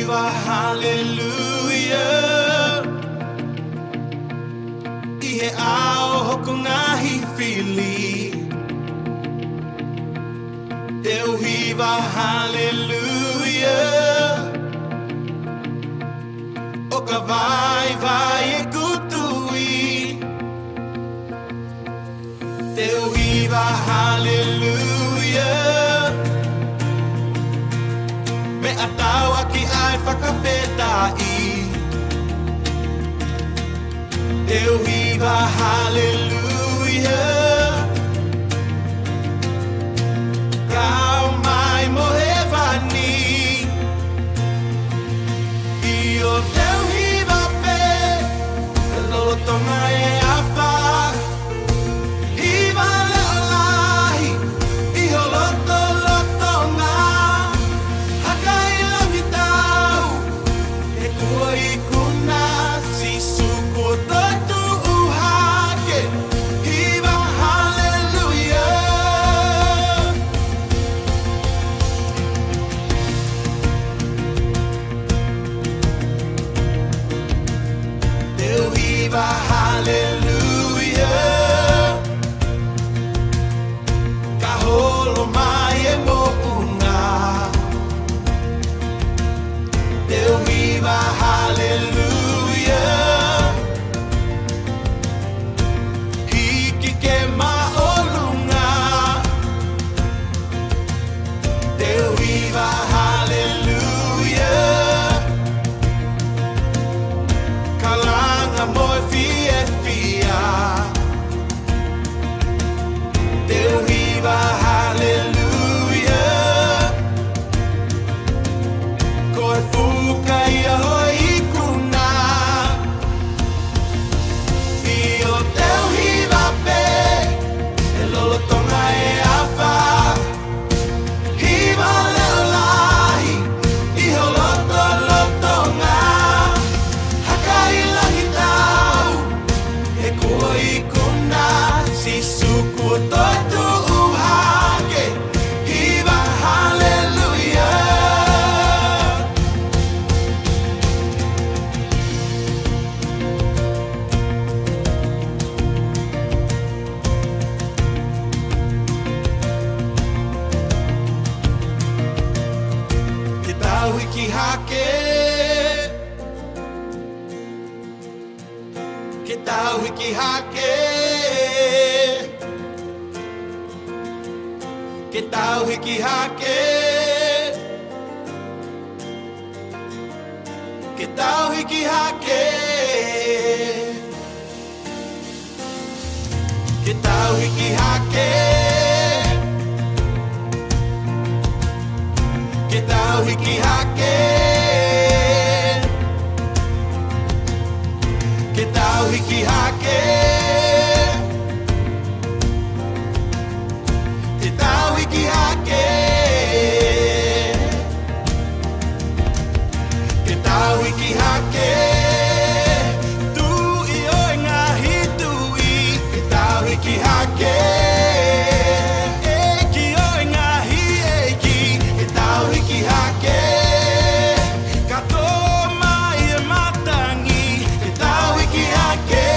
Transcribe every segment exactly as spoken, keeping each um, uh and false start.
Hiva haleluia ʻi he ʻao hoku ngaahi fili. Te u hiva haleluia ʻo ka vaivai ʻeku tui. Te u hiva haleluia meʻa tauʻaki ʻa e fakafetaʻi. Te u hiva haleluia ka ʻomai mo hēvani. ʻIo, te u hiva pē he lolotonga e ʻafa. Hiva leʻo lahi ʻi ho lotolotonga. Haka ʻi langi tau, he kuo ikuna, Sīsū kuo toe tuʻu hake. Hiva haleluia. Te u hiva haleluia ka holo mai e moʻunga. Te u hiva haleluia hiki ke māʻolunga. Te u hiva haleluia ka langa mo e fiefia. Te u hiva haleluia ko e fuka ia ho ikuna. ʻIo, te u hiva pē he lolotonga e ʻafa. Hiva leʻo lahi ʻi ho lotolotonga. Haka ʻi langi tau, he kuo ikuna, Sīsū kuo toe tuʻu hake. Hiva haleluia. Ke tau hiki hake. Ke tau hiki hake. Ke tau hiki hake. Ke tau hiki hake. Ke tau hiki hake. Ke tau hiki hake. Ke tau hiki hake. Ke tau hiki hake. Ke tau hiki hake. Tuʻi ʻo e ngaahi tuʻi, ke tau hiki hake. ʻEiki ʻo e ngaahi ʻeiki, ke tau hiki hake. Ka tō mai e matangi, ke tau hiki hake.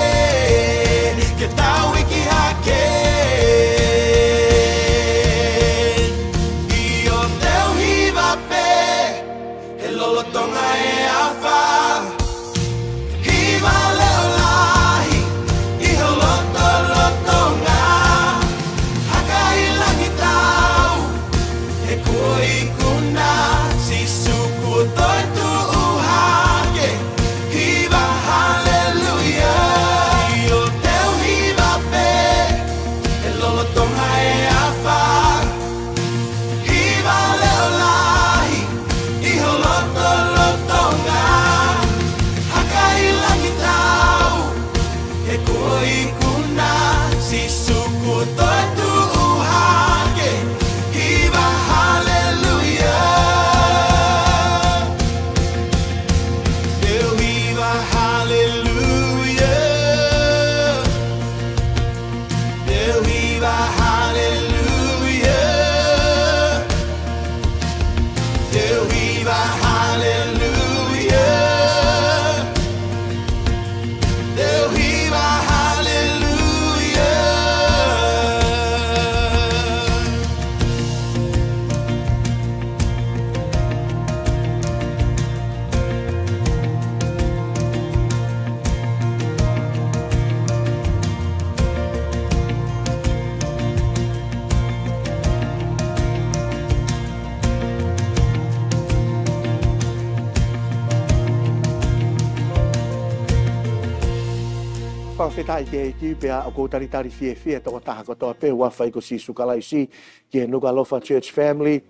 Fakafetaʻi ki he ʻEiki pea ʻoku ou talitali fiefia he tokotaha kotoa pē ʻoku ʻafio ʻia Sīsū Kalaisi ki he Nukuʻalofa Church Family,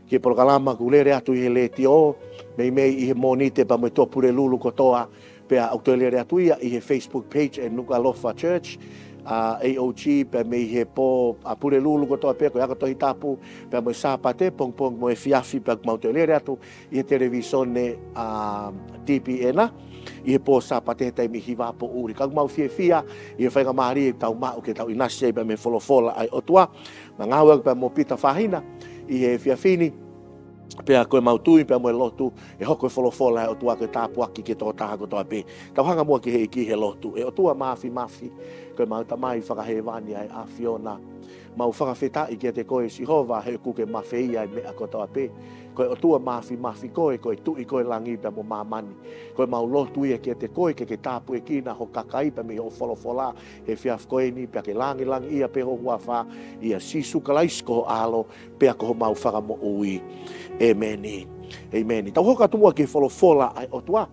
ki he polokalama ʻoku lele atu ʻi he letiō, meimei ʻi he Mōnite pea mo e Tuʻapulelulu kotoa, pea ʻoku toe lele atu ia ʻi he Facebook page ʻa e Nukuʻalofa Church, ʻa, A O G, pea mei he pō ʻa Pulelulu kotoa pē, ko e ako Tohi Tapu, pea mo e Sāpate, pongipongi mo e efiafi, pea ʻoku mau toe lele atu ʻi he televīsone, ʻa, T P N, ʻi he pō Sāpate he taimi hiva poʻuli. Ka ʻoku mau fiefia ʻi he faingamālie ʻoku tau maʻu ke tau ʻinasi ai pea mei he folofola ʻa e ʻOtua. Mau ngāue pea mo Pita Fahina ʻi he efiafi ni, pea ko ʻemau tui pea mo e lotu ʻe hoko e folofola ʻa e ʻOtua ko e tāpuaki ki he tokotaha kotoa pē. Tau hanga muʻa ki he ʻEiki he lotu. ʻE ʻOtua Māfimafi, ko ʻemau Tamai Fakahēvani ʻa e ʻAfiona, mau fakafetaʻi kiate koe Sihova he ʻoku ke mafeia ʻa e meʻa kotoa pē. Ko e ʻOtua Māfimafi koe, ko e Tuʻi ko ē ʻo langi pea mo māmani. Ko ʻemau lotu ia kiate koe ke ke tāpuekina ho kakai pea mei hoʻo folofola he efiafi ko eni, pea ke lāngilangiʻia pē ho huafa, ʻia Sīsū Kalaisi ko ho ʻAlo pea ko homau Fakamoʻui. ʻĒmeni. ʻĒmeni. Tau hoko atu muʻa ki he folofola ʻa e ʻOtua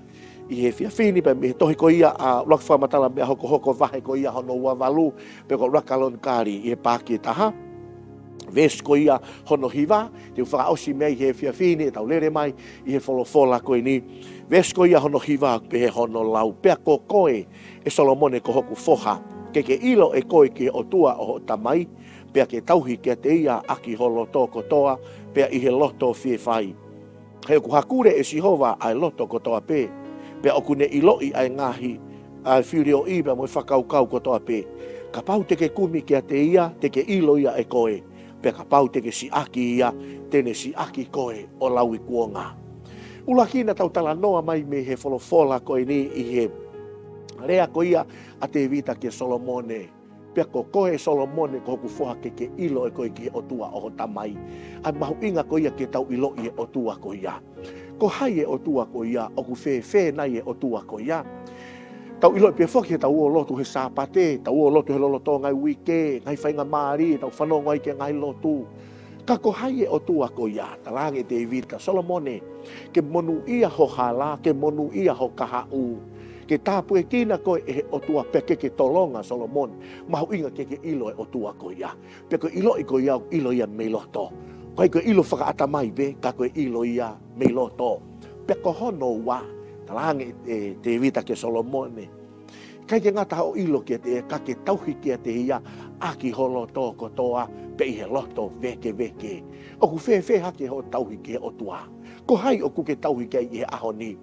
ʻi he efiafi ni pea mei he tohi ko ia ʻa ʻUluaki Fakamatala Meʻa Hokohoko vahe ko ia hono ua valu, pea ko ʻUluaki Kalonikali ʻi he paaki ʻe taha, veesi ko ia hono hiva. Te u fakaʻosi mei ai he efiafi ni ʻetau lele mai ʻi he folofola ko eni. Veesi ko ia hono hiva, pehē hono lau: Pea ko koe, ʻe Solomone, ko hoku foha, ke ke ʻilo ʻe koe ki he ʻOtua ʻo hoʻo tamai, pea ke tauhi kiate ia ʻaki ho loto kotoa, pea ʻi he loto fie fai. He ʻoku hakule ʻe Sihova ʻa e loto kotoa pē, pea ʻoku ne ʻiloʻi ʻa e ngaahi, ʻa e filioʻi pea mo e fakakaukau kotoa pē. Kapau te ke kumi kiate ia, te ke ʻilo ia ʻe koe, pea kapau te ke siʻaki ia, te ne siʻaki koe ʻo lauikuonga. ʻUluaki naʻa tau talanoa mai mei he folofola ko eni ʻi he lea ko ia ʻa Tēvita kia Solomone: Pea ko koe ʻe Solomone, ko hoku foha, ke ke ʻilo ʻe koe ki he ʻOtua ʻo ho tamai. ʻA e mahuʻinga ko ia ke tau ʻiloʻi e ʻOtua ko ia. Ko hai e ʻOtua ko ia, ʻoku fēfē nai e ʻOtua ko ia. Tau ʻiloʻi pē foki heʻetau ō ʻo lotu he Sāpate, tau ō ʻo lotu he lolotonga e uike, ngaahi faingamālie ʻetau fanongo ai ki he ngaahi lotu. Ka ko hai e ʻOtua ko ia? Talaange ʻe Tēvita: Solomone, ke monūʻia ho hala, ke monūʻia ho kahaʻu, ke tāpuekina koe ʻe he ʻOtua pea ke ke tolonga, Solomone. Mahuʻinga ke ke ʻilo e ʻOtua ko ia. Pea ko e ʻiloʻi ko ia, ʻilo ia mei loto. ʻIkai ko e ʻilo fakaʻatamai pē, ka ko e ʻilo ia mei loto. Pea ko hono ua, talaange ʻe Tēvita kia Solomone: ʻIkai ke ngata hoʻo ʻilo kiate ia, ka ke tauhi kiate ia ʻaki ho loto kotoa, pea ʻi he loto vēkeveke. ʻOku fēfē hake hoʻo tauhi ki he ʻOtua? Ko hai ʻoku ke tauhi ki ai ʻi he ʻaho ni?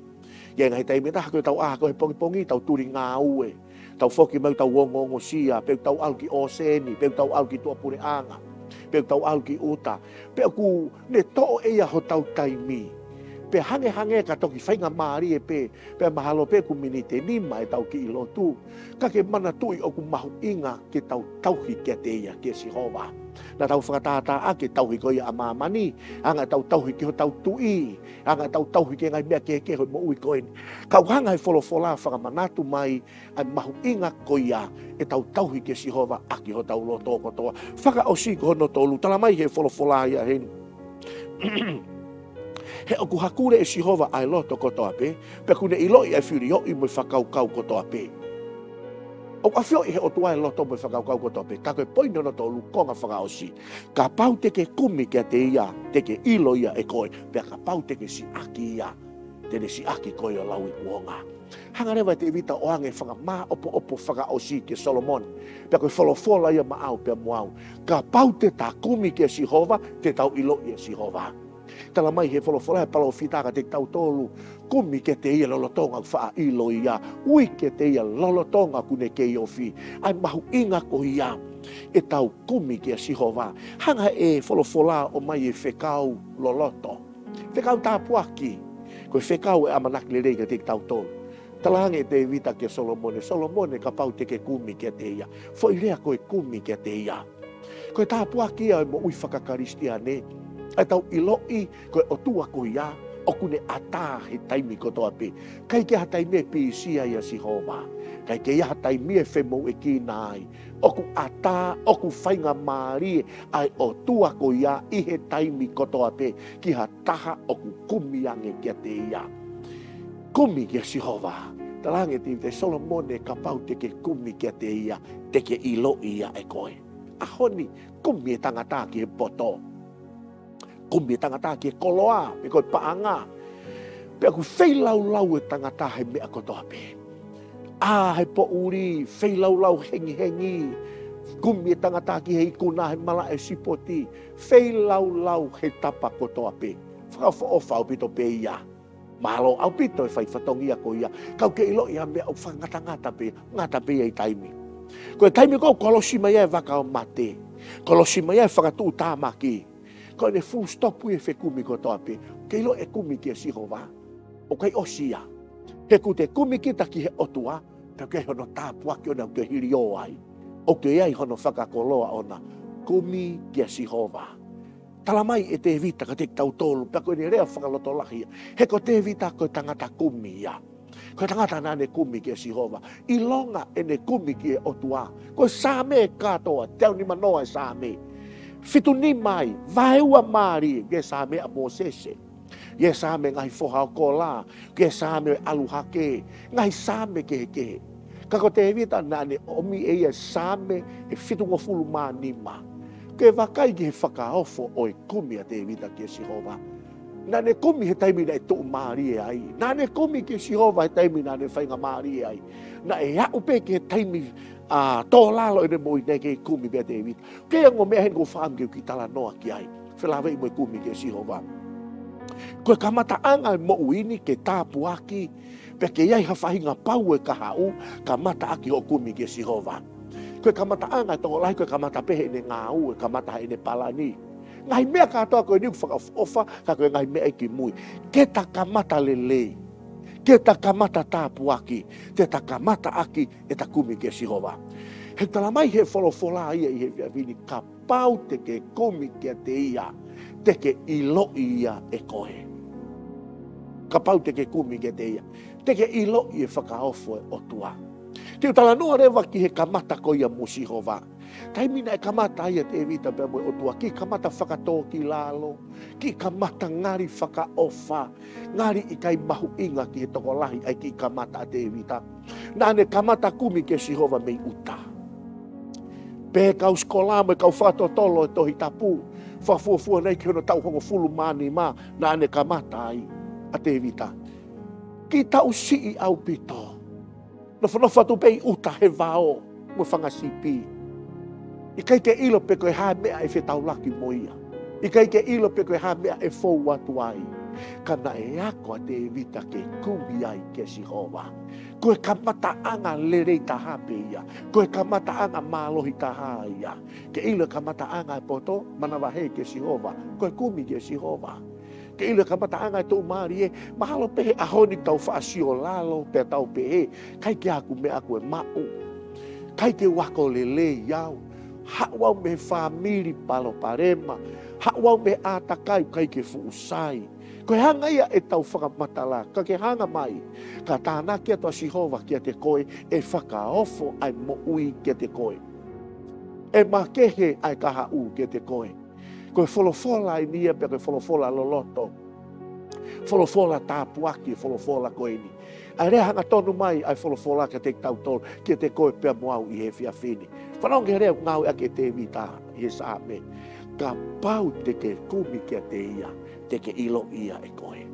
ʻI he ngaahi taimi ʻe taha ko ʻetau ʻā ko ē he pongipongi, tau tuli ngāue, tau foki mai ʻo tau ongoongosia, pe ʻoku tau ʻalu ki ʻōseni, pe ʻoku tau ʻalu ki tuʻapuleʻanga, pe ʻoku tau ʻalu ki ʻuta, pea ʻoku ne toʻo ʻe ia hotau taimi. Pea hangehangē ka toki faingamālie pē, pea mahalo pē ʻoku miniti ʻe nima ʻetau kiʻi lotu, ka ke manatuʻi ʻoku mahuʻinga ke tau tauhi kiate ia, kia Sihova. Naʻa tau fakatātā ʻaki e tauhi ko ia ʻa māmani, anga ʻetau tauhi ki hotau tuʻi, anga ʻetau tauhi ki he ngaahi meʻa kehekehe ʻo e moʻui ko eni. Ka ʻoku hanga ʻe he folofola ʻo fakamanatu mai ʻa e mahuʻinga ko ia ʻetau tauhi kia Sihova ʻaki hotau loto kotoa. Fakaʻosi ko hono tolu, tala mai ʻe he folofola ia heni: He ʻoku hakule ʻe Sihova ʻa e loto kotoa pē, pea ʻoku ne ʻiloʻi ʻa e filioʻi mo e fakakaukau kotoa pē. ʻOku ʻafioʻi ʻe he ʻOtua e loto mo e fakakaukau kotoa pē. Ka ko e poini hono tolu, konga fakaʻosi: Kapau te ke kumi kiate ia, te ke ʻilo ia ʻe koe, pea kapau te ke siʻaki ia, te ne siʻaki koe ʻo lauikuonga. Hanga leva ʻe Tēvita ʻo ʻoange e fakamāʻopoʻopo fakaʻosi kia Solomone. Pea ko e folofola ia maʻau pea mo au. Kapau te ta kumi kia Sihova, te tau ʻiloʻi ʻa Sihova. Tala mai ʻe he folofola ʻa e palōfita kiate kitautolu: Kumi kiate ia lolotonga ʻoku faʻa ʻilo ia. Ui kiate ia lolotonga ʻoku ne kei ofi. ʻA e mahuʻinga ko ia ʻetau kumi kia Sihova. Hanga ʻe he folofola ʻo ʻomai e fekau loloto, fekau tāpuaki. Ko e fekau ʻe ʻamanaki lelei kiate kitautolu. Talaange ʻe Tēvita kia Solomone: Solomone, kapau te ke kumi kiate ia. Foʻi lea ko e kumi kiate ia. Ko e tāpuaki ia ʻo e moʻui faka-Kalisitiane, ʻa ʻetau ʻiloʻi ko e ʻOtua ko ia ʻoku ne ʻatā he taimi kotoa pē. ʻIkai ke ʻi ai ha taimi ʻe pīsi ai ʻa Sihova. ʻIkai ke ʻi ai ha taimi ʻe femoʻuekina ai. ʻOku ʻatā, ʻoku faingamālie ʻa e ʻOtua ko ia ʻi he taimi kotoa pē ki ha taha ʻoku kumi ange kiate ia. Kumi kia Sihova. Talaange ʻe Tēvita, Solomone, kapau te ke kumi kiate ia, te ke ʻiloʻi ia ʻe koe. ʻAho ni, kumi e tangata ki he poto. Kumi e tangata ki he koloa, pe ko e paʻanga. Pea ʻoku feilaulau e tangata he meʻa kotoa pē. ʻA, he poʻuli, feilaulau hengihengi. Kumi e tangata ki he ikuna he malaʻe sipoti. Feilaulau he tapa kotoa pē. Fakaʻofoʻofa ʻaupito pē ia. Mālō ʻaupito e fai fatongia ko ia. Kau ke ʻiloʻi ha meʻa ʻoku fakangatangata pē, ngata pē ia ʻi taimi. Ko e taimi ko ē ʻoku kolosi mai ai e vaka ʻo mate. Kolosi mai ai e fakatuʻutāmaki. Ko ʻene full stop ia e fekumi kotoa pē. Ke ʻilo e kumi kia Sihova. ʻOku ʻikai ʻosi ia. He ʻoku te kumi kita ki he ʻOtua. Pea ʻoku ʻi ai hono tāpuaki ʻoʻona ʻoku te hiliō ai. ʻOku ʻi ai hono fakakoloa ʻoʻona. Kumi kia Sihova. Tala mai ʻe Tēvita kiate kitautolu, pea ko ʻene lea fakalotolahi ia. He ko Tēvita ko e tangata kumi ia. Ko e tangata naʻa ne kumi kia Sihova. ʻIlonga ʻene kumi ki he ʻOtua. Ko e Saame kātoa, teau nimanoa e Saame. Fitu nima ai, vaeua mālie, ko e Saame ʻa Mōsese. Ko e Saame ngaahi foha ʻo Kola, ko e Saame ʻalu hake, ngaahi Saame kehekehe. Ka ko Tēvita naʻa ne ʻomi ʻe ia e Saame ʻe fitungofulu mā nima. Ke vakai ki he fakaofo ʻo e kumi ʻa Tēvita kia Sihova. Naʻa ne kumi he taimi naʻe tuʻumālie ai. Naʻa ne kumi kia Sihova he taimi naʻa ne faingamālie ai. Naʻe aʻu pē ki he taimi, ʻa, tō lalo ʻene moʻui naʻe kei kumi pē ʻa Tēvita. Ko e ongo meʻa heni ʻoku ou fakaʻamu ke u kiʻi talanoa ki ai. Felāveʻi mo e kumi kia Sihova. Ko e kamataʻanga e moʻui ni ke tāpuaki, pea ke ʻi ai ha faʻahinga pau e kahaʻu, kamata ʻaki hoʻo kumi kia Sihova. Ko e kamataʻanga e tokolahi, ko e kamata pē heʻene ngāue, kamata heʻene palani. Ngaahi meʻa kātoa ko eni ʻoku fakaʻofoʻofa, ka ko e ngaahi meʻa ia ki mui. Ke ta kamata lelei, ke ta kamata tāpuaki, te ta kamata ʻaki ʻeta kumi kia Sihova. He tala mai he folofola ia ʻi he efiafi ni, kapau te ke kumi kiate ia, te ke ʻiloʻi ia ʻe koe. Kapau te ke kumi kiate ia, te ke ʻiloʻi e fakaofo e ʻOtua. Te u talanoa leva ki he kamata ko ia mo Sihova. Taimi naʻe kamata ai ʻa Tēvita pea mo e ʻOtua, kiʻi kamata fakatōkilalo, kiʻi kamata ngali fakaʻofa, ngali ʻikai mahuʻinga ki he tokolahi ʻa e kiʻi kamata ʻa Tēvita. Naʻa ne kamata kumi kia Sihova mei ʻuta. Pea kau sikola mo e kau fakatotolo e Tohi Tapu, fakafuofua nai ki hono taʻu hongofulu mā nima, naʻa ne kamata ai ʻa Tēvita. Kiʻi taʻu siʻi ʻaupito. Nofonofo atu pē ʻi ʻuta he vao mo e fanga sipi. ʻIkai ke ʻilo pe ko e hā e meʻa ʻe fetaulaki mo ia. ʻIkai ke ʻilo pe ko e hā e meʻa ʻe fou atu ai. Ka naʻe ako ʻa Tēvita ke kumi ai kia Sihova. Ko e kamataʻanga lelei taha pē ia. Ko e kamataʻanga mālohi taha ia. Ke ʻilo e kamataʻanga e poto, manavahē kia Sihova. Ko e kumi kia Sihova. Ke ʻilo e kamataʻanga e tuʻumālie, mahalo pē he ʻaho ni tau faʻa sio lalo, pea tau pehē, ʻikai ke ʻaku meʻa ʻaku ʻe maʻu. ʻIkai ke u ako lelei au. Haʻu au mei he fāmili palopalema. Haʻu au mei he ʻātakai ʻikai ke fuʻu sai. Ko e hanga ia ʻetau fakamatala, ka ke hanga mai, ka tānaki atu ʻa Sihova kiate koe, ʻe fakaofo ʻa e moʻui kiate koe. ʻE makehe ʻa e kahaʻu kiate koe. Ko e folofola eni ia pea ko e folofola loloto. Folofola tāpuaki, folofola ko eni. ʻA e lea hangatonu mai ʻa e folofola kiate kitautolu, kiate koe pea mo au ʻi he efiafi ni. Fanongo ki he lea ʻoku ngāueʻaki ʻe Tēvita ʻi he Saame. Kapau te ke kumi kiate ia, te ke ʻiloʻi ia ʻe koe.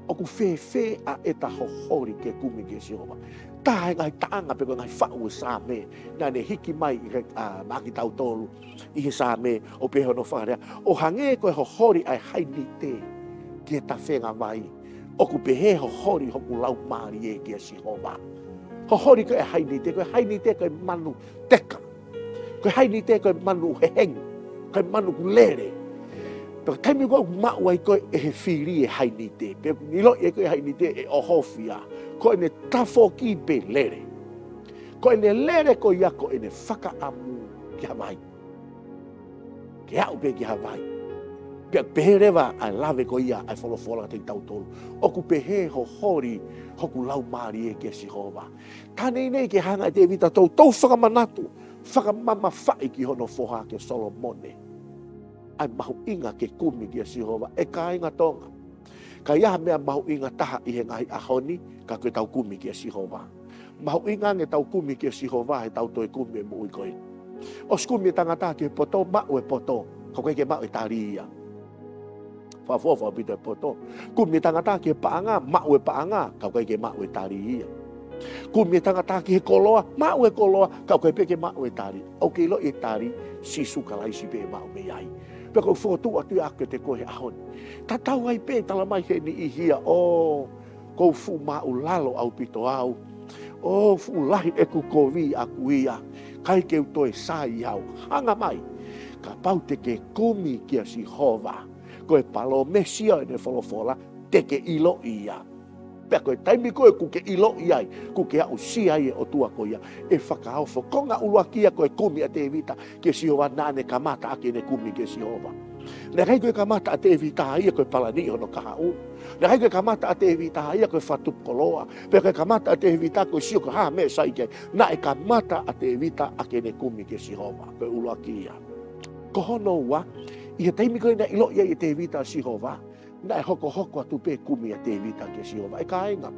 ʻOku fēfē ʻa ʻeta hoholi ke kumi kia Sihova. Taha e ngaahi taʻanga pe ko e ngaahi faʻu e Saame. Naʻa ne hiki mai ʻi he, ʻa, maʻa kitautolu. ʻI he Saame ʻoku pehē hono fakalea. ʻO hangē ko e hoholi ʻa e hainite ki he tafenga vai. ʻOku pehē hoholi hoku laumālie kia Sihova. Hoholi ko e hainite, ko e hainite ko e manu teka. Ko e hainite ko e manu hehengi. Ko e manu ʻoku lele. Pea ko e taimi ko ē ʻoku maʻu ai ko ē ʻe he fili e hainite. Pea ʻoku ʻiloʻi ai ko ē hainite ʻe ʻohofi ia. Ko ʻene tafoki pē lele. Ko ʻene lele ko ia ko ʻene fakaʻamu ki ha vai. Ke aʻu pē ki ha vai. Pea pehē leva ʻa e lave ko ia ʻa e folofola kiate kitautolu. ʻOku pehē hoholi hoku laumālie kia Sihova. Taha nei ke hanga ʻe Tēvita toutou fakamanatu, fakamamafaʻi ki hono foha ko Solomone. ʻA e mahuʻinga ke kumi kia Sihova, ʻe kāinga Tonga. Ka ʻi ai ha meʻa mahuʻinga taha ʻi he ngaahi ʻaho ni, ka ko ʻetau kumi kia Sihova. Mahuʻinga ange ʻetau kumi kia Sihova heʻetau toe kumi e moʻui ko eni. ʻOsi kumi e tangata ki he poto, maʻu e poto, ka ʻoku ʻikai ke maʻu e tali ia. Fakaʻofoʻofa ʻaupito e poto. Kumi e tangata ki he paʻanga, maʻu e paʻanga, ka ʻoku ʻikai ke maʻu e tali ia. Kumi e tangata ki he koloa, maʻu e koloa, ka ʻoku ʻikai pē ke maʻu e tali. ʻOku ke ʻiloʻi e tali, Sīsū Kalaisi pē ʻe maʻu mei ai. Pea ʻoku ou fokotuʻu atu ia kiate koe he ʻaho ni. Tatau ai pē, talamai he niʻihi ia, ʻō, ʻoku ou fuʻu māʻulalo ʻaupito au. ʻŌ, fuʻu lahi ʻeku kovi ʻaku ia. ʻIkai ke u toe sai au. Hanga mai. Kapau te ke kumi kia Sihova, ko e palōmesi ia ʻo ʻene folofola, te ke ʻiloʻi ia. Pea ko e taimi ko ē ʻoku ke ʻiloʻi ai, ʻoku ke aʻusia ai e ʻOtua ko ia, ʻe fakaofo. Konga ʻuluaki ia ko e kumi ʻa Tēvita kia Sihova, naʻa ne kamata ʻaki ʻene kumi kia Sihova. Naʻe ʻikai ko e kamata ʻa Tēvita ia ko e palani hono kahaʻu. Naʻe ʻikai ko e kamata ʻa Tēvita ia ko e fakatupu koloa. Pe ko e kamata ʻa Tēvita ko e sio ko e hā e meʻa ʻe sai ki ai. Naʻe kamata ʻa Tēvita ʻaki ʻene kumi kia Sihova. Ko e ʻuluaki ia. Ko hono ua, ʻi he taimi ko ē naʻe ʻiloʻi ai ʻe Tēvita ʻa Sihova, naʻe hokohoko atu pē kumi ʻa Tēvita kia Sihova. ʻE kāinga,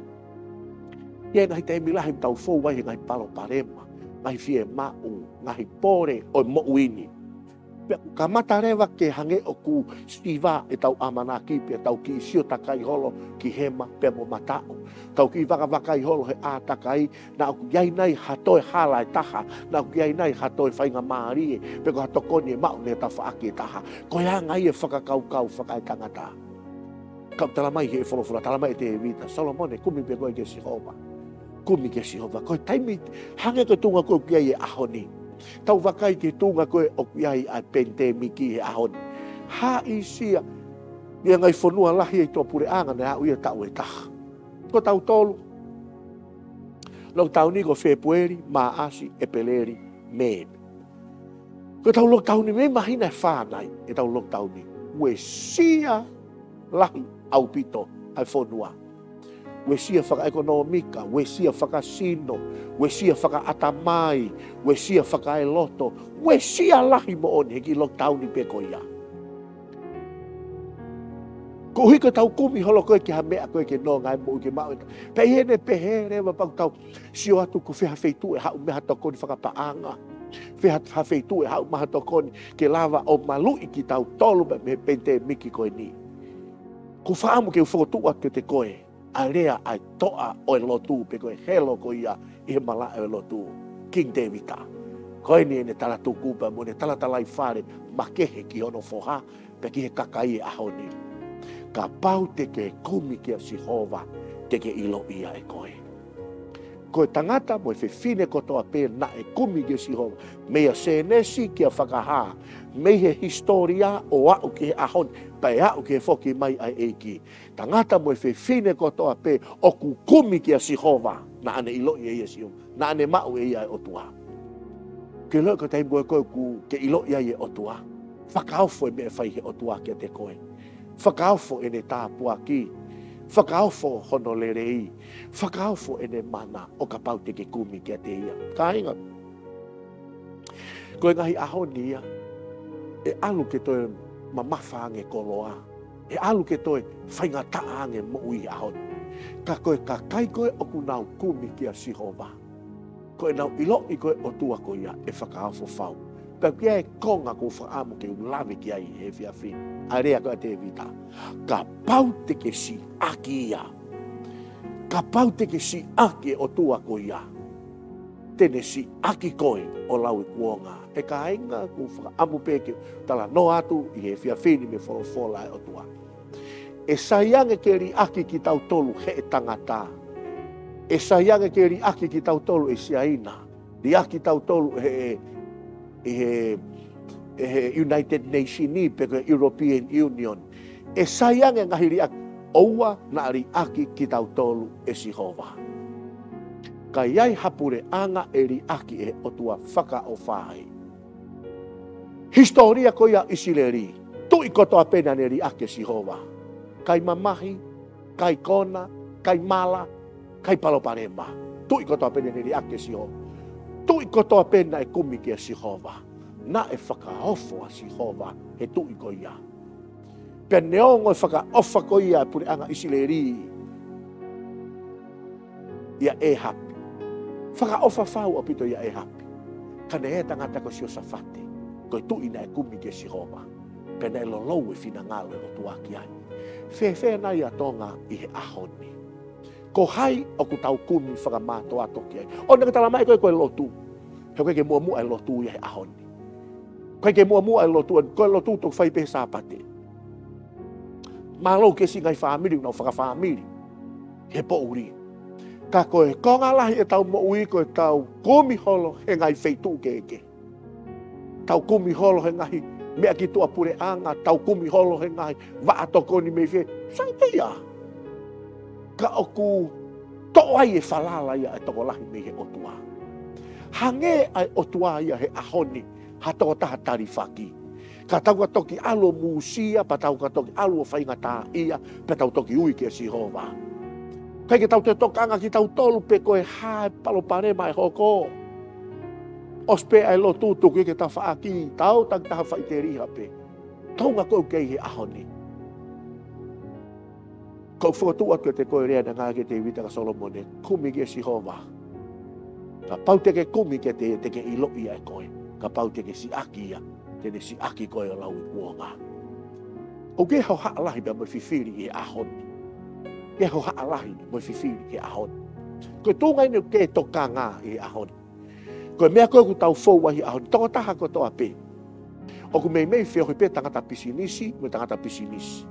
ʻi he ngaahi taimi lahi ʻoku tau fou ai he ngaahi palopalema, ngaahi fiemaʻu, ngaahi pole ʻo e moʻui ni. Pea ʻoku kamata leva ke hangē ʻoku siva ʻetau ʻamanaki, pea tau kiʻi sio takai holo ki hema pea mo mataʻu. Tau kiʻi vakavakai holo he ʻātakai, naʻa ʻoku ʻi ai nai ha toe hala ʻe taha, naʻa ʻoku ʻi ai nai ha toe faingamālie, pe ko ha tokoni ʻe maʻu mei he tafaʻaki ʻe taha. Ko e anga ia e fakakaukau fakaetangata. Ka ʻoku talamai he folofola, talamai ʻe Tēvita, Solomone, kumi pē koe kia Sihova. Kumi kia Sihova. Ko e taimi, hangē ko e tuʻunga ko ē ʻoku ʻi ai e ʻaho ni. Tau vakai ki he tuʻunga ko ē ʻoku ʻi ai ʻa e penitēmiki he ʻaho ni. Haʻisia, ʻi he ngaahi fonua lahi ʻi tuʻapuleʻanga naʻe aʻu ia taʻu ʻe taha. Ko tautolu, lockdown ni ko Fēpueli, Maʻasi, ʻEpeleli, Mē. Ko ʻetau lockdown ni, mei māhina ʻe fā nai ʻetau lockdown ni. Uesia lahi ʻaupito ʻa e fonua. Uesia fakaʻekonōmika, uesia fakasino, uesia fakaʻatamai, uesia fakaeloto, uesia lahi moʻoni he kiʻi lockdown ni pē ko ia. Koeʻuhi ko ʻetau kumi holo ko ē ki ha meʻa ko ē ke nonga ai e moʻui ke maʻu e ta-, pea ʻi heʻene pehē leva pea ʻoku tau sio atu ko fē ha feituʻu ʻe haʻu mai ha tokoni fakapaʻanga. Fē ha, ha feituʻu ʻe haʻu mai ha tokoni ke lava ʻo maluʻi kitautolu mei he penitēmiki ko eni. ʻOku ou fakaʻamu ke u fokotuʻu atu kiate koe ʻa e lea ʻa e toʻa ʻo e lotu pe ko e helo ko ia ʻi he malaʻe ʻo e lotu, Kingi Tēvita. Ko eni ʻene talatuku pea mo ʻene talatalaifale makehe ki hono foha, pea ki he kakai he ʻaho ni. Kapau te ke kumi kia Sihova, te ke ʻiloʻi ia ʻe koe. Ko e tangata mo e fefine kotoa pē naʻe kumi kia Sihova, meia Sēnesi kia Fakahā, mei he hisitōlia ʻo aʻu ki he ʻaho ni, pea aʻu ki he foki mai ʻa e ʻEiki. Tangata mo e fefine kotoa pē ʻoku kumi kia Sihova, naʻa ne ʻiloʻi ʻe ia Sihova, naʻa ne maʻu ʻe ia e ʻOtua. Ke ʻilo ko e taimi ko ē ʻoku ke ʻiloʻi ai e ʻOtua, fakaofo e meʻa ʻe fai he ʻOtua kiate koe. Fakaofo ʻene tāpuaki, fakaofo hono lelei, fakaofo ʻene mana ʻo kapau te ke kumi kiate ia. Kāinga, ko e ngaahi ʻaho ni ia, ʻe ʻalu ke toe mamafa ange koloa, ʻe ʻalu ke toe faingataʻa ange moʻui he ʻaho ni. Ka ko e kakai ko ē ʻoku nau kumi kia Sihova, ko ʻenau ʻiloʻi ko ē ʻOtua ko ia ʻe fakaofo fau. Pea ko e konga ʻoku ou fakaʻamu ke u lave ki ai he efiafi ni, ʻa e lea ko ē ʻa Tēvita. Kapau te ke siʻaki ia. Kapau te ke siʻaki e ʻOtua ko ia, te ne siʻaki koe ʻo lau e kuonga. ʻE kāinga, ʻoku ou fakaʻamu pē ke talanoa atu ʻi he efiafi ni mei he folofola ʻa e ʻOtua. ʻE sai ange ke liʻaki kitautolu ʻe he tangata. ʻE sai ange ke liʻaki kitautolu ʻe Siaina. Liʻaki kitautolu ʻe he, ʻe he, ʻe he United Nations ni pe ko e European Union. ʻE sai ange ngaahi liʻaki, ʻoua naʻa liʻaki kitautolu ʻe Sihova. Ka ʻi ai ha puleʻanga ʻe liʻaki ʻe he ʻOtua fakaʻofa ai. Hisitōlia ko ia ʻIsileli, tuʻi kotoa pē naʻa ne liʻaki ʻe Sihova. Kai mamahi, kai kona, kai mala, kai palopalema. Tuʻi kotoa pē naʻa ne liʻaki ʻe Sihova. Tuʻi kotoa pē naʻe kumi kia Sihova. Naʻe fakaofo ʻa Sihova he tuʻi ko ia. Pea neongo e fakaʻofa ko ia ʻa e puleʻanga ʻIsileli ʻia ʻĒhapi. Fakaʻofa fau ʻaupito ʻia ʻĒhapi. Ka naʻe ʻi ai e tangata ko Siosafate, ko e tuʻi naʻe kumi kia Sihova. Pea naʻe lolou e finangalo ʻo e ʻOtua ki ai. Fēfē nai ʻa Tonga ʻi he ʻaho ni? Ko hai ʻoku tau kumi fakamātoato ki ai? ʻOua naʻa ke talamai ko e, ko e lotu. He ʻoku ʻikai ke muʻomuʻa e lotu ia he ʻaho ni. ʻOku ʻikai ke muʻomuʻa e lotu, ko e lotu toki fai pē he Sāpate. Mālō ke siʻi ngaahi fāmili, nau fakafāmili he poʻuli. Ka ko e konga lahi ʻetau moʻui ko ʻetau kumi holo he ngaahi feituʻu kehekehe. Tau kumi holo he ngaahi meʻa ki tuʻa puleʻanga, tau kumi holo he ngaahi vaʻa tokoni mei fē, sai pē ia. Ka ʻoku toʻo ai e falala ia ʻa e tokolahi mei he ʻOtua. Hangē ʻa e ʻOtua ia he ʻaho ni ha tokotaha talifaki. Ka tau ka toki ʻalu ʻo mūsia, pea tau ka toki ʻalu ʻo faingataʻaʻia, pea tau toki ui kia Sihova. ʻIkai ke tau toe tokanga kitautolu pe ko e hā e palopalema ʻe hoko. ʻOsi pē ʻa e lotu tuku ke tafaʻaki, tau taki taha faʻiteliha pē. Tounga ko ē ʻoku kei he ʻaho ni. ʻOku ou fokotuʻu atu kiate koe e lea naʻe ngāueʻaki ʻe Tēvita kia Solomone, kumi kia Sihova. Kapau te ke kumi kiate ia te ke ʻiloʻi ʻe koe. Kapau te ke siʻaki ia, te ne siʻaki koe ʻo lauikuonga. ʻOku ʻi ai ho haʻa lahi pea mo e fifili ʻi he ʻaho ni. ʻOku ʻi ai ho haʻa lahi mo e fifili he ʻaho ni. Ko e tuʻunga eni ʻoku ke tokanga ʻi he ʻaho ni. Ko e meʻa ko ē ʻoku tau fou ai he ʻaho ni, tokotaha kotoa pē. ʻOku meimei feohi pē tangata pisinisi mo e tangata pisinisi.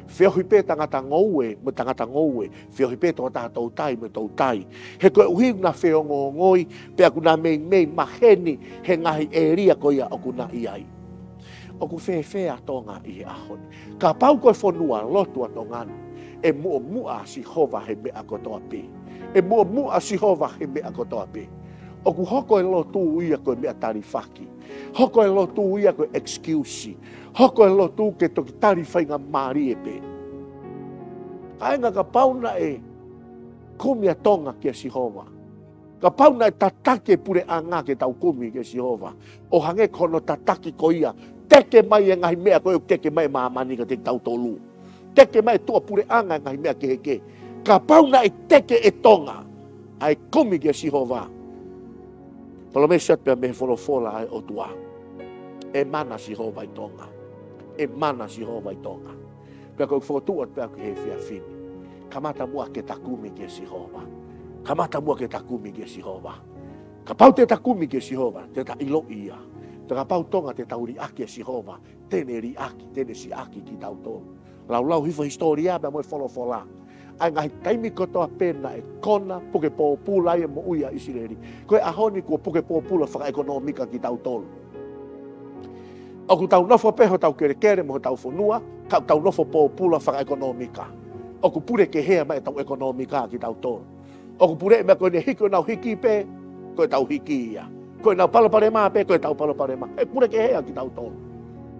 Feohi pē tangata ngoue mo e tangata ngoue. Feohi pē tokotaha toutai mo e toutai. He koeʻuhi naʻa feongoongoi, pea ʻoku na meimei maheni he ngaahi ʻēlia ko ia ʻoku na ʻi ai. ʻOku fēfē ʻa Tonga ʻi he ʻaho ni? Kapau ko e fonua lotu ʻa Tonga ni, ʻe muʻomuʻa ʻa Sihova he meʻa kotoa pē. ʻE muʻomuʻa ʻa Sihova he meʻa kotoa pē. ʻOku hoko e lotu ia ko e meʻa talifaki. Hoko e lotu ia ko e excuse. Hoko e lotu ke toki tali faingamālie pē. Kāinga, kapau naʻe kumi ʻa Tonga kia Sihova, kapau naʻe tataki e puleʻanga ke tau kumi kia Sihova, ʻo hangē ko hono tataki ko ia, teke mai e ngaahi meʻa ko ē ʻoku teke mai ʻe māmani kiate kitautolu. Teke mai ʻe tuʻa puleʻanga e ngaahi meʻa kehekehe. Kapau naʻe teke ʻe Tonga ʻa e kumi kia Sihova, palōmesi atu pē mei he folofola ʻa e ʻOtua, ʻe mana Sihova ʻi Tonga. ʻE mana Sihova ʻi Tonga. Pea ʻoku ou fokotuʻu atu pē au ki he efiafi ni, kamata muʻa ke ta kumi kia Sihova. Kamata muʻa ke ta kumi kia Sihova. Kapau te ta kumi kia Sihova, te ta ʻiloʻi ia. Pea kapau Tonga te tau liʻaki ʻa Sihova, te ne liʻaki, te ne siʻaki kitautolu. Laulau hifo hisitōlia pea mo e folofola, ʻa e ngaahi taimi kotoa pē naʻe kona puke pōpula ai e moʻui ʻa ʻIsileli, ko e ʻaho ni kuo puke pōpula fakaʻekonōmika kitautolu. ʻOku tau nofo pē hotau kelekele mo hotau fonua, ka ʻoku tau nofo pōpula fakaʻekonōmika. ʻOku pule kehe mai ʻetau ʻekonōmika kitautolu. ʻOku pule e meʻa ko eni, hiki ʻenau hiki pē, ko ʻetau hiki ia. Ko ʻenau palopalema pē, ko ʻetau palopalema. ʻE pule kehe ʻa kitautolu.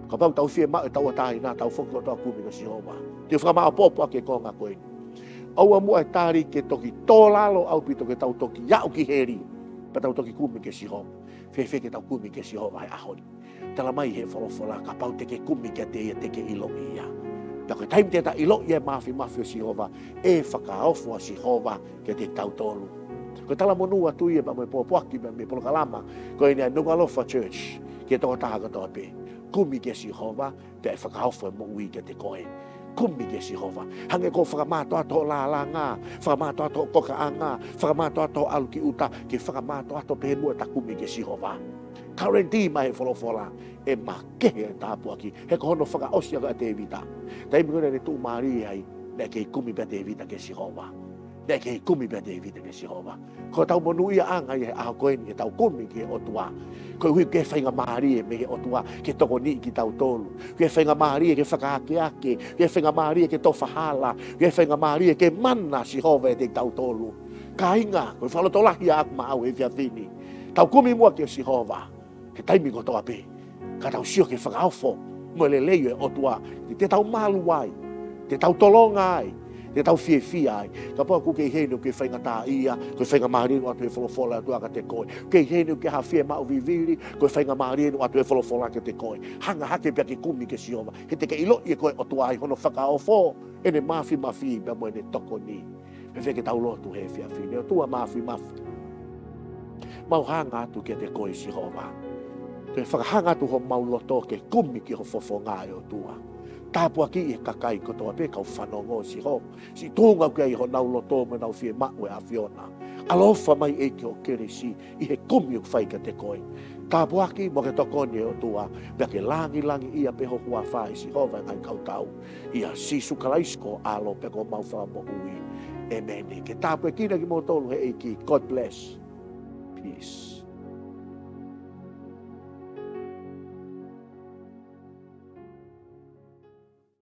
Kapau tau fiemaʻu e tauʻatāina, tau foki kotoa kumi kia Sihova. Te u fakamāʻopoʻopo ʻaki e konga ko eni. ʻOua muʻa e tali ke toki tō lalo ʻaupito ke tau toki aʻu ki heli, pea tau toki kumi kia Sihova. Fēfē ke tau kumi kia Sihova he ʻaho ni? Talamai he folofola, kapau te ke kumi kiate ia te ke ʻiloʻi ia. Pea ko e taimi te ta ʻiloʻi ai e māfimafi ʻo Sihova, ʻe fakaofo ʻa Sihova kiate kitautolu. Ko e talamonū atu ia pea mo e pōpoaki pea mei he polokalama ko eni ʻa e Nukuʻalofa Church ki he tokotaha kotoa pē. Kumi kia Sihova, pea ʻe fakaofo e moʻui kiate koe. Kumi kia Sihova. Hangē ko e fakamātoato hoʻo lālanga, fakamātoato hoʻo kokaʻanga, fakamātoato hoʻo ʻalu ki ʻuta, ke fakamātoato pē muʻa ʻeta kumi kia Sihova. Guarantee mai he folofola, ʻe makehe e tāpuaki. He ko hono fakaʻosi ʻa Tēvita. Taimi ko ē naʻa ne tuʻumālie ai, naʻe kei kumi pē ʻa Tēvita kia Sihova. Naʻe kei kumi pē ʻa Tēvita kia Sihova. Ko ʻetau monūʻiaʻanga ia he ʻaho ko eni ke tau kumi ki he ʻOtua. Koeʻuhi ʻoku ʻi ai e faingamālie mei he ʻOtua ke tokoniʻi kitautolu. ʻOku ʻi ai e faingamālie ke fakaakeake. ʻOku ʻi ai e faingamālie ke tofa hala. ʻOku ʻi ai e faingamālie ke mana Sihova ʻiate kitautolu. Kāinga, ko e fakalotolahi ʻaʻaku maʻau he efiafi ni. Tau kumi muʻa kia Sihova he taimi kotoa pē, ka tau sio ki he fakaofo mo e lelei ʻo e ʻOtua, te tau malu ai, te tau tolonga ai, Te tau fiefia ai. Kapau ʻoku ke ʻi heni ʻoku ke faingataʻaʻia, ko e faingamālie ʻoku ʻoatu ʻe he folofola ʻa e ʻOtua kiate koe. ʻOku ke ʻi heni ʻoku ke ha fiemaʻu vivili, ko e faingamālie ʻoku ʻoatu ʻe he folofola kiate koe. Hanga hake pea ke kumi kia Sihova. He te ke ʻiloʻi ʻe koe ʻOtua ʻi hono fakaofo ʻene māfimafi pea mo ʻene tokoni. Pea fēfē ke tau lotu he efiafi ni? ʻOtua māfimafi, mau hanga atu kiate koe Sihova. Ke fakahanga atu homau loto ke kumi ki ho fofonga ʻe ʻOtua. Tāpuakiʻi e kakai kotoa pē kau fanongo Sihova. Siʻi tuʻunga ʻoku ʻi ai honau loto mo ʻenau fiemaʻu ʻa e ʻAfiona. ʻAloʻofa mai ʻEiki ho kelesi ʻi he kumi ʻoku fai kiate koe. Tāpuakiʻi mo ke tokoni ʻe ʻOtua, pea ke langilangiʻia pē ho huafa ʻe Sihova ʻo e ngaahi kautau. ʻIa Sīsū Kalaisi ko ho ʻAlo pea ko homau Fakamoʻui. ʻĒmeni. Ke tāpuekina kimoutolu he ʻEiki. God bless. Peace.